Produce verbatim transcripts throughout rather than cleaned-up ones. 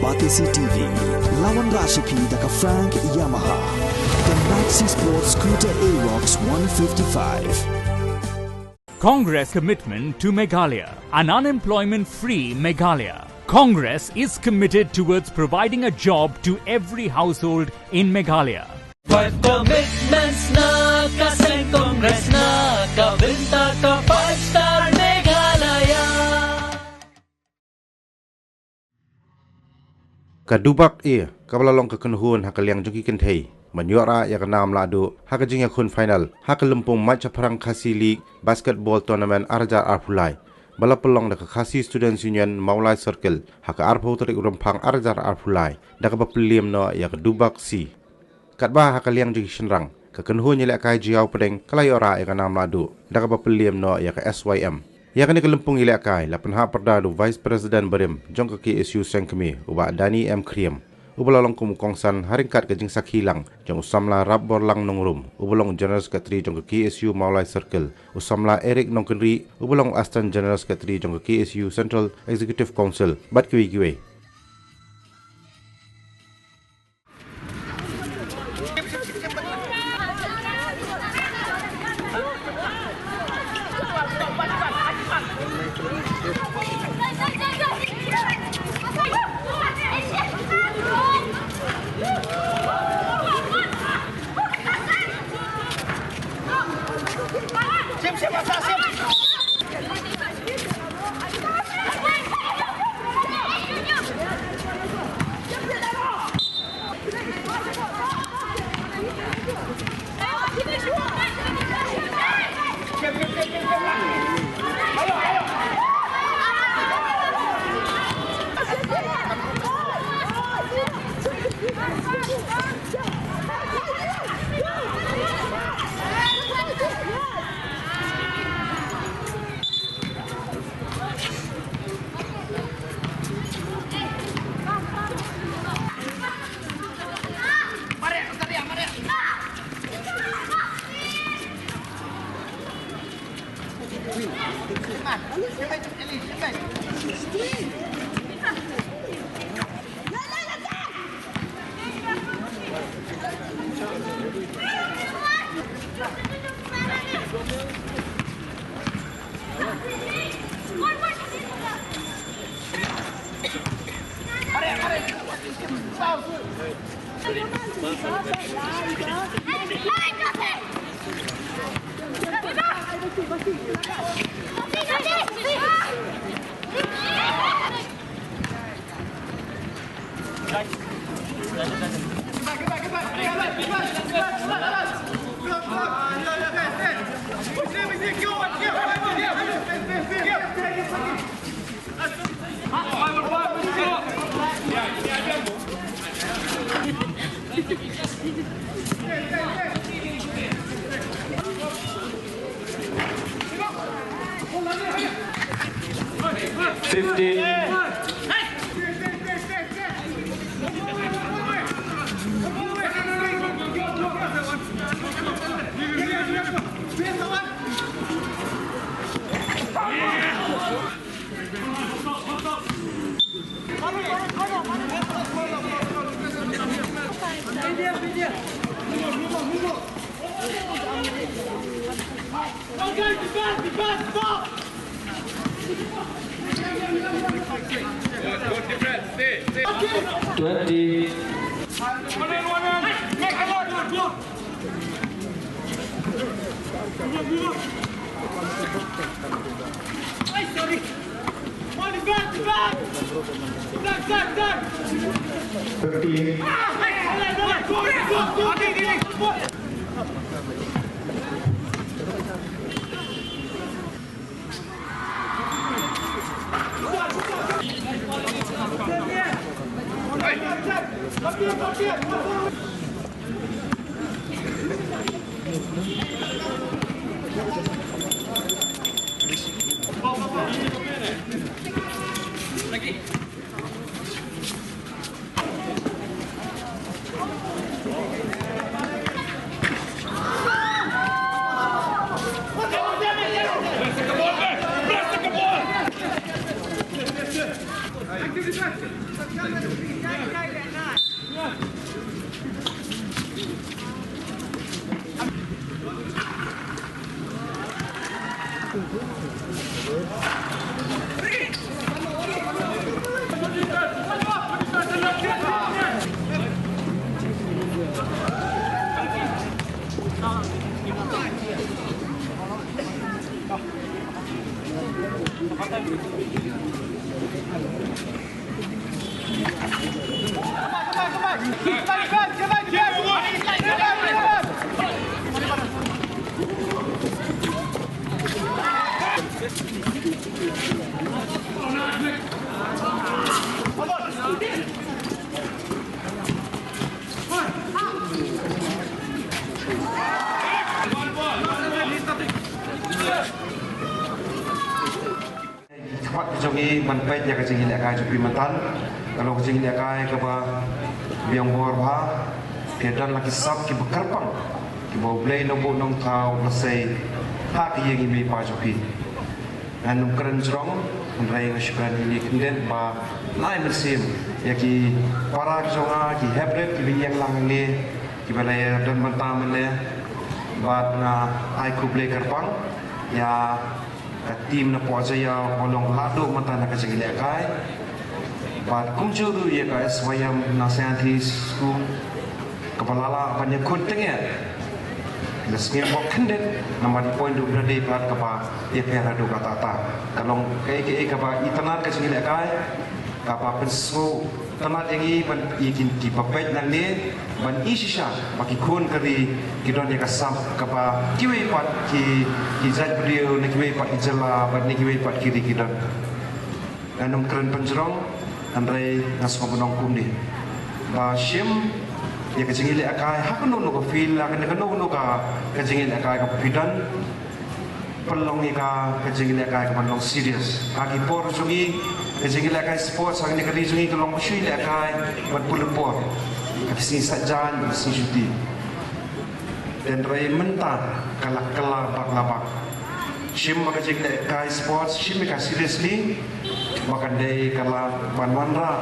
Batesi T V, lawan Rashipi da ka Frank Yamaha. The Maxi Sports Scooter Aerox one fifty-five. Congress commitment to Meghalaya, an unemployment-free Meghalaya. Congress is committed towards providing a job to every household in Meghalaya. Five commitments na ka seng Congress na ka bynta ka five star Meghalaya. Ka Dubak E, kaba la long ka kynhun ha ka liang jong ki kynthei, ban ïoh rah ïa ka nam lahduh ha ka jingïakhun final ha ka lympung Mait Shaphrang Khasi League Basketball Tournament ar hajar arphew lai, ba la pynlong da ka Khasi Students Union Mawlai Circle ha ka arphew tarik u Rymphang ar hajar arphew lai, da kaba pynliem noh ïa ka Dubak C. Katba ha ka liang jong ki shynrang, ka kynhun ïalehkai Jaïaw Pdeng ka la ïoh rah ïa ka nam lahduh da kaba pynliem noh ïa ka S Y M. Ïa kane ka lympung ïalehkai la pynhap pyrda da u Vice President barim jong ka K S U Sengkmie, u Bah Danny M Khyriem, uba la long kum u kongsan ha ryngkat ka jingsakhi lang jong u samla Rapborlang Nongrum, uba long General Secretary jong ka K S U Mawlai Circle, u samla Eric Nongkynrih, uba long Assistant General Secretary jong ka K S U Central Executive Council, bad kiwei kiwei. Fifteen. Twenty. Fifteen. Khmat ka jong i ban peit ïa ka jingïalehkai jong phi mynta. Ka long ka jingïalehkai kaba biang bor bha. Phi don la ki sap kiba kyrpang, kiba U Blei Nongbuh Nongthaw u la sei ha ka ïing i mei pa jong phi. Ngan ym kren jrong, hynrei nga shu kren ïa kine khyndiat ba lai mynsiem ïa ki para ki jong nga, ki hepdep kiba ïeng lang hangne, kiba la ïa don bynta mynne. Bad nga ai khublei kyrpang ïa ka team na Pohjaya ba long lahduh mynta na ka jingïalehkai. Bad kumjuh ruh ïa ka S Y M na Saint Anthony's School kaba la lah ban ïakhun tyngeh. Nga sngew bok khyndiat namar i point u brother Brad kaba ïapher haduh katta katta. Ka long kaei kaei kaba itynnad ka jingïalehkai, kaba pynsngewtynnad ïa ngi ban ïa kin ki ba peit nangne ban i shisha ba ki khun ka ri ki don ïa ka sap kaba kiwei pat ki, ki jaitbynriew na kiwei pat ki jylla bad na kiwei pat ki ri ki don. Ngan ym kren pynjrong, hynrei nga sngewbha ban ong kumne. Ba shim ïa ka jingïalehkai ha kano kano ka field, ha kano kano ka, ka jingïalehkai kaba phi don, pynlong ïa ka, ka jingïalehkai kaban long serious. Ha ki por jong ngi, ka jingïalehkai sports ha kane ka ri jong ngi ka long ba shu ïalehkai bad pynlong por. Ha ki sngi Saitjaiñ, ha ki sngi shuti. Hynrei mynta ka la kylla bak la bak. Shim ba ka jingïalehkai sports, shim ïa ka seriously, ba kan dei ka lad ban wanrah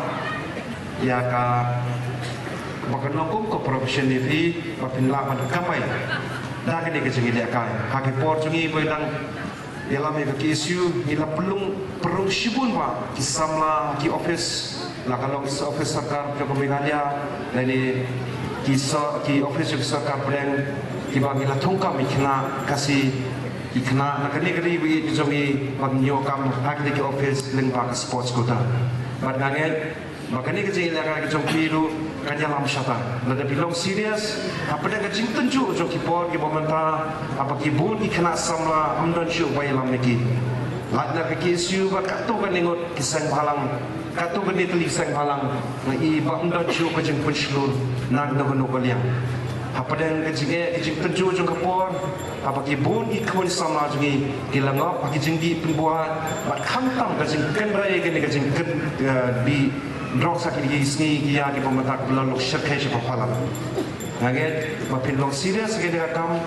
ïa ka, ba kan long kum ka profession ïa phi, ba phin lah ban kamai da kane ka jingïalehkai. Ha ki por jong ngi ba dang ïalam ïa ka K S U, ngi la pynlong pynrung shibun ba ki samla ki office, la ka long ki office sorkar jong ka Meghalaya, lane ki so-, ki office jong ki sorkar pdeng, kiba ngi la thungkam ïa ki khynnah Khasi, ki khynnah na kane ka ri ba ïeit jong ngi, ba ngin ïoh kam ha kine ki office lyngba ka sports quota. Bad nga ngeit ba kane ka jingïalehkai ka jong phi ruh kan ïalam shata. Lada phi long serious, hapdeng ka jingtynjuh jong ki por kiba mynta, haba ki bun ki khynnah samla ym don shuh ba ïalam ïa ki. Lait na ka K S U bad katto katne ngut ki seng bhalang, katto katne tylli ki seng bhalang, nga i ba ym don shuh ka jingpynshlur na kano kano ka liang. Hapdeng ka jingeh ka jingtynjuh jong ka por, haba ki bun ki khun samla jong ngi ki la ngop ha ki jingdih pynbuaid, bad khamtam ka jingkynrei kane ka jingkyn, eh, dih drugs ha kine ki sngi ki ïa kiba mynta ka ba la long shyrkhei sha ba phalang. Nga ngeit ba phin long serious ha kane ka kam.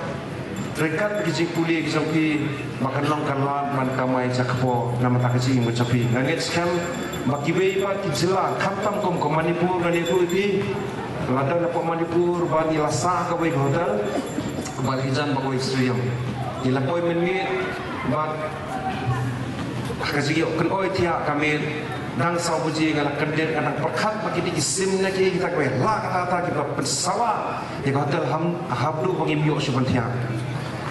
Ryngkat ki jingpule ki jong phi ba kan long kan lad ban kamai jakpoh na bynta ka jingim ka jong phi. Nga ngeit skhem ba kiwei pat ki jylla khamtam kum ka Manipur, nga ïathuh ïa phi, la don hapoh Manipur ba ngi la sah kawei ka hotel, ba la jan ba kawei ka stadium. Ngi la poi mynmiet bad ha ka jingïoh kynoi thiah ka miet, dang saw baje nga la kyndit, nga dang pyrkhat ba ki dei ki sim na ki, kita kiba la katta katta kiba pynsawa ïa ka hotel, ham, haduh ba ngim ïoh shuh ban thiah.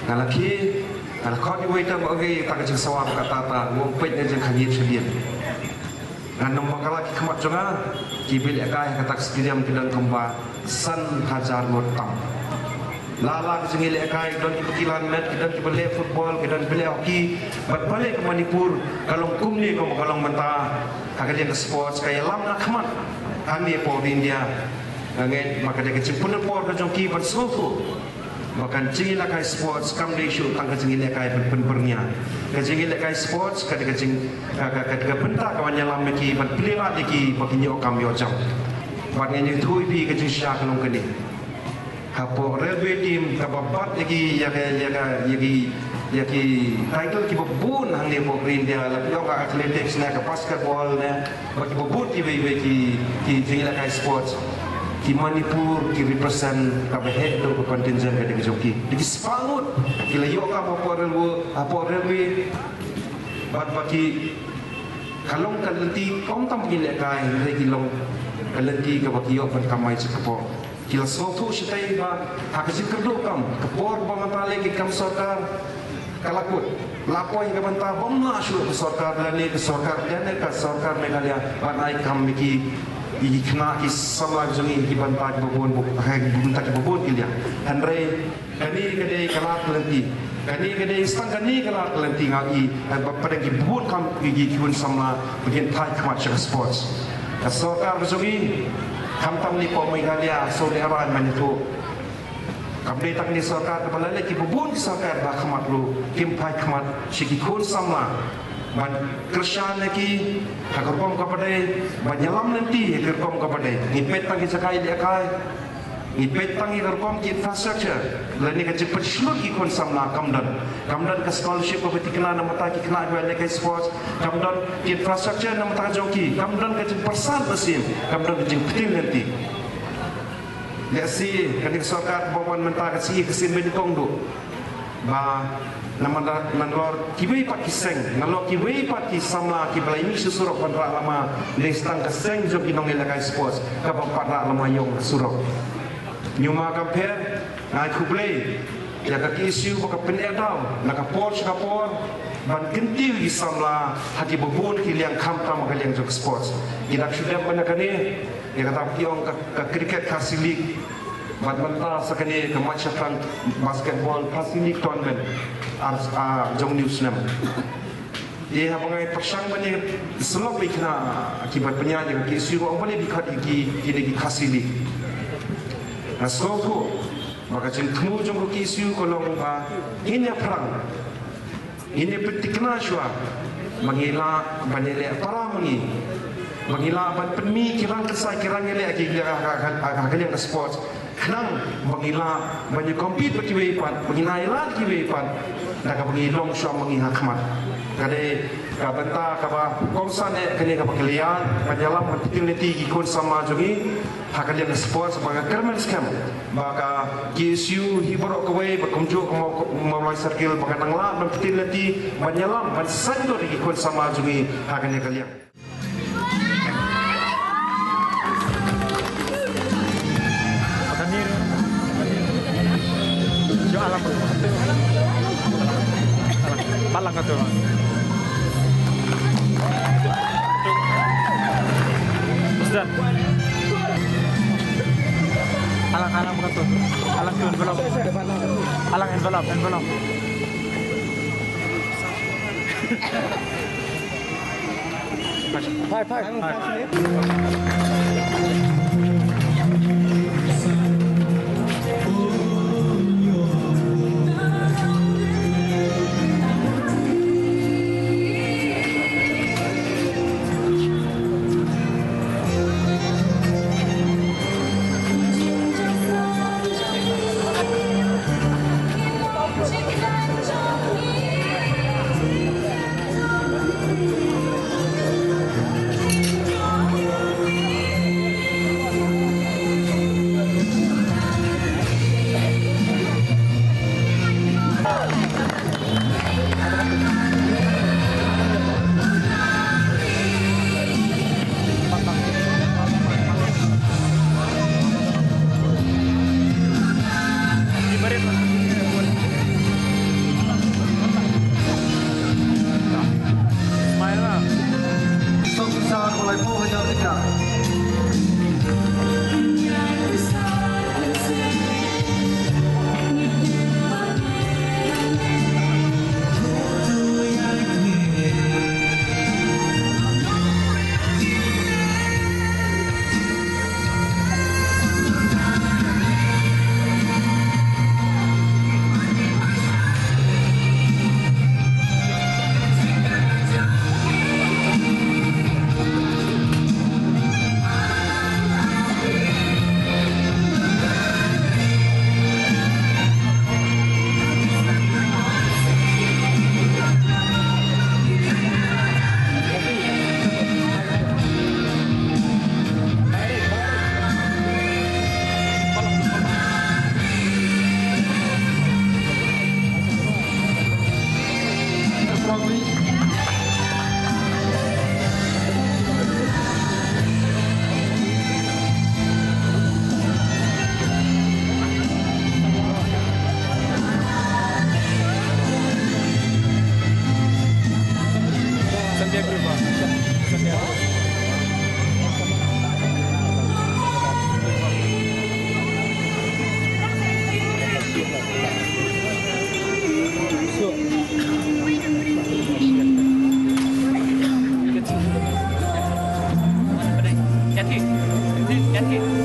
Nga la khie, nga la khot ïa u waiter, ba ong, "Ei, kata ka jingsawa ba katta katta, u ong peit na jingkhangit shadien." Ngan ym bakla, ki khmat jong nga kiba lehkai ha kata ka stadium ki don kumba san hajar ngut tam. La la ka jingïalehkai, ki don kiba ki lan met, ki don kiba leh football, ki don kiba leh hockey. Bad balei ka Manipur ka long kumne kumba ka long mynta ha ka liang ka sports, ka ïalam na khmat hangne hapoh India. Nga ngeit ba ka dei ka jingpynpor ka jong ki ban sngewthuh ba ka jingïalehkai sports kam dei shuh tang ka jingïalehkai ban pynbyrngia. Ka jingïalehkai sports ka dei ka jing, ka, ka, ka, ka bynta ka ban ïalam ïa ki, ban plie lad ïa ki ba kin ïoh kam ïoh jam. Bad ngan ïathuh ïa phi ka jingshisha ka long kane. Hapoh railway team kaba bat ïa ki, ïa ka, ïa ka, ïa ki ïa ki title kiba bun hangne hapoh India, la phi ong ka athletics ne, ka basketball ne, bad kiba bun kiwei kiwei ki, ki jingïalehkai sports. Ki Manipur ki represent kaba heh duh ka contingent ka dei ka jong ki. Dei ki spah ngut ki la ïoh kam hapoh railway, hapoh railway. Bad ba ki, ka long ka lynti khamtam ba ki lehkai, hynrei ki long ka lynti kaba ki ïoh ban kamai sha ka por. Ki la sngewthuh shatei ba ha ka jingkyrduh kam, ka por ba mynta leh ki kam sorkar ka la kut. La poi ka bynta bym lah shuh ka sorkar lane ka sorkar, lane ka sorkar Meghalaya ban ai kam ïa ki, ïa ki khynnah ki samla jong ngi, ki bynta kiba bun, ha ki bynta kiba bun ki liang. Hynrei kane ka dei ka lad ka lynti. Kane ka dei, tang kane ka lad ka lynti nga i, eh, ba pdeng ki bun kam ki, ki khun samla ba kin phai khmat sha ka sports. Ka sorkar ka jong i, khamtam ne hapoh Meghalaya, shu lehrain ban ïathuh. Kam dei tang kane sorkar kaba la leh, kiba bun ki sorkar ba khmat ruh kim phai khmat sha ki khun samla ban kyrshan ïa ki ha ka rukom kaba dei, ban ïalam lynti ha ka rukom kaba dei. Ngi peit tang ki jaka ïalehkai, ngi peit tang ïa ka rukom ki infrastructure lane ka jingpynshlur ki khun samla kam don. Kam don ka scholarship kaba thikna na bynta ki khynnah kiba lehkai sports. Kam don ki infrastructure na bynta ka jong ki. Kam don ka jingpyrshang mynsiem. Kam don ka jingpyntip lynti. Lehse kane ka sorkar ba wan mynta ka sngi ka sngewbha nyngkong duh ba namar nalor kiwei pat ki seng, nalor kiwei pat ki samla kiba la ïa mih sha surok ban rah lama, lehse tang ka seng jong ki nongïalehkai sports kaba pat rah lama ïong surok. Ñiuma kam pher, nga ai khublei ïa ka K S U ba ka pyneh daw na ka por sha ka por ban kyntiew ïa ki samla ha kiba bun ki liang, khamtam ha ka liang jong ka sports. Ki dang shu dem ban ïa kane, ïa kata ba ki ong ka, ka cricket Khasi League. Bad mynta sa kane ka Mait Shaphrang basketball Khasi League tournament ar, ah, jong une u snem. Te haba nga pyrshang ban ïa sylloh ïa kine kiba pynïaid ïa ka K S U, nga ong balei phi khot ïa ki, kine ki Khasi League. Nga sngewthuh ba ka jingthmu jong ka K S U ka long ba ngin ïa pyrshang, ngin ïa pynthikna shuwa ba ngi lah ban ïaleh para ma ngi, ba ngi lah ban pynmih ki rang kyrshan, ki rang ïaleh, ki, ha, ha, ha, ha ka liang ka sports. Khnang ba ngi lah ban ïa compete bad kiwei pat, ba ngin ïaleh kiwei pat da kaba ngi long shuwa ma ngi ha khmat. Ka dei ka bynta kaba kongsan eh kane kaba ngi la ïaid ban ïalam ban pynthikna ïa ki khun samla jong ngi ha ka liang sports. Ba nga kyrmen skhem ba ka K S U hi baroh kawei, ba kumjuh ka Maw-, Mawlai Circle, ba kan nang lah ban pynthikna ïa, ban ïalam ban saiñdur ïa ki khun samla jong ngi ha kane ka liang. Palang ka tu. Ustaz. Alang, alang ka tu. Alang tu envelope. Alang envelope, envelope. Ïa thik. Ïa thik.